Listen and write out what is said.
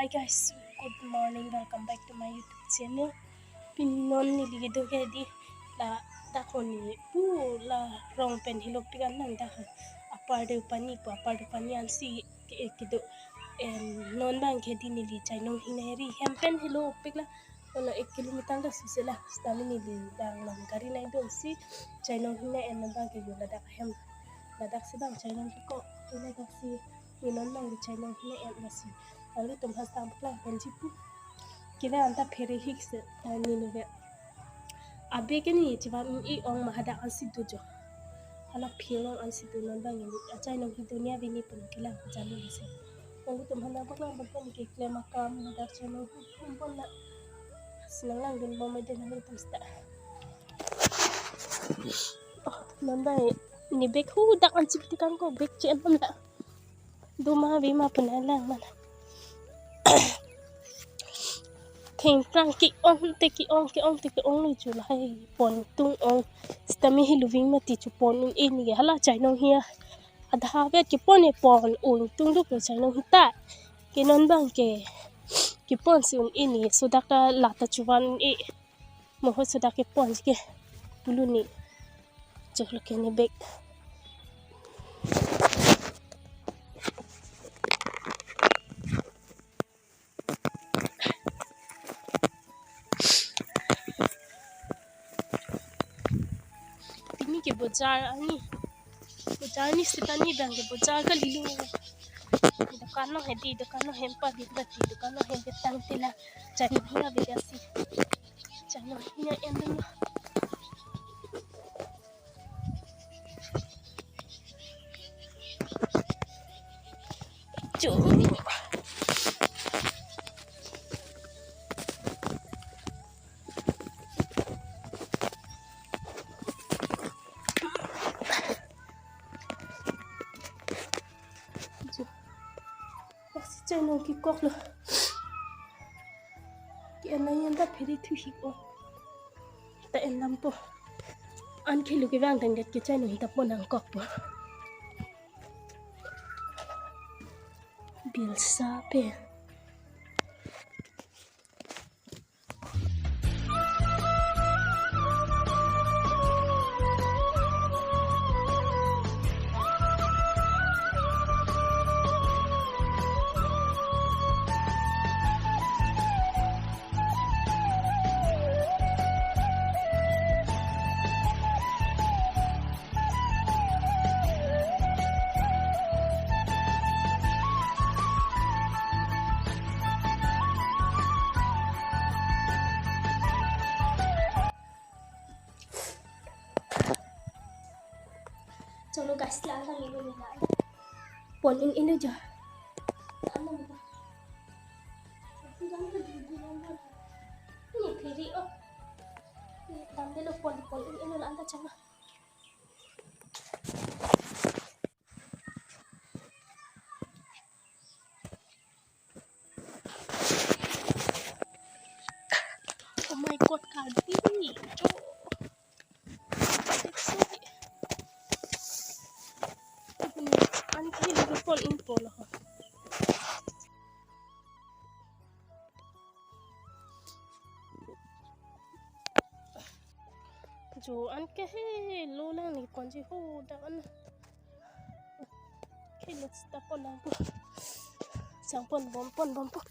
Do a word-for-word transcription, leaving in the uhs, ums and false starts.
Hi guys, good morning. Welcome back to my YouTube channel. Pini non neli kedo ke di la dak honi pu la rong pen hilopik an nang dak apar de pani pu apar de pani ansi ke kedo. Em, non abang ke di neli chainong hini ri hem pen hilopik la. Ono ek kilometer dak susi la. Sitame neli dang nang gari nai dong si chainong hini em abang ke yo ladak hem. Ladak si bang chainong ko. Ladak si neli non abang ke chainong hini em lasi. Lalu tum has tam plang penji pu. Kila anta phere hik se, eh, neli ke. Abe ke neli chivan un-e ong ma hadak ansi do jo. Hala phirong ansi do non abang neli. Achainong hi dunia bini pun kila jalo se. Lalu tum hana bak lang bak neli ke klem akam hadak chainong hi pun pun na. Sinang lang dun bom ede nang tum sta. Oh, non abang neli bag hu dak ansi piti kang ko bag chen pun la. Duma bima pun alang mana. Thengprang ke-ong te ke-ong ke-ong te ke-ong ni chu lahai pon tung ong. Sitame hiluving mati chu pon un-e neli ke hala chainong hia. Adha vet kepon e pon un tung duk lo chainong hita. Ke non abang ke kepon si un-e neli sodak ta lata chuvan un-e. Moho sodak kepon ke pulu ni. Chok lo ke neli bag. Pini ke bojar ani. Bojar ni sitame abang ke bojar kalilo. Dukan no hedi, dukan no hem pa di bati, dukan no hem betang tela. Chainong hina beda si. Chainong hina endem. Chu. Chu. Lasi chainong kekok lo. Ke-en nang anta phere thu hik o. Ta en lam po. An khelu kevang tangdet ke chainong ta pon nangkok po. Bilsa pe. Cholo guys, lang kami dulu na. Pon un-e lo jo. Ano mo ba? Ini phere o. Ini dam delo pon, pon un-e lo la anta chama. Oh my God, Karbi. Jo. An ke lagi pon in pon ho. Jo an ke he lo lang ni pon ji ho da an. Khelo ta pon nang po. Sang pon bom, pon bom po.